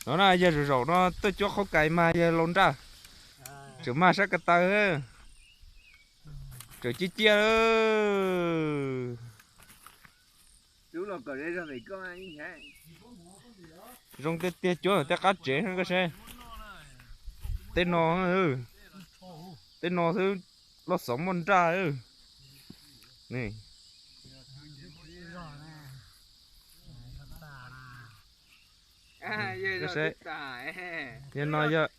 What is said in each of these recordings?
No na yog zaum zaum no tuaj cuab qhaub kais mas yog laus nraj, tseem mag sab ko taw, tseem ciaj ciaj. Zoo tiag tiag, cuab tej qab tsev koj saib. Tej no, tej no xwb, loj xov muaj nraj. Koj saib, yog no yog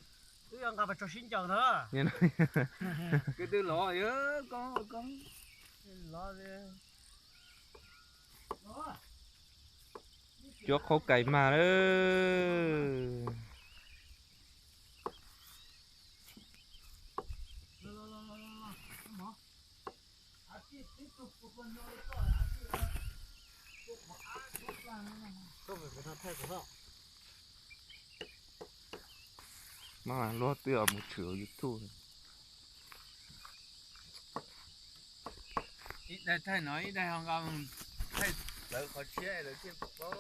cuab qhaub kais mag lawm. Mas luag twb mus tshwm YouTube. Ib daig thaij no ib daig ho nqa mus thaij lawv qhov tshiab lawv thiaj paub.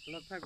Los thaij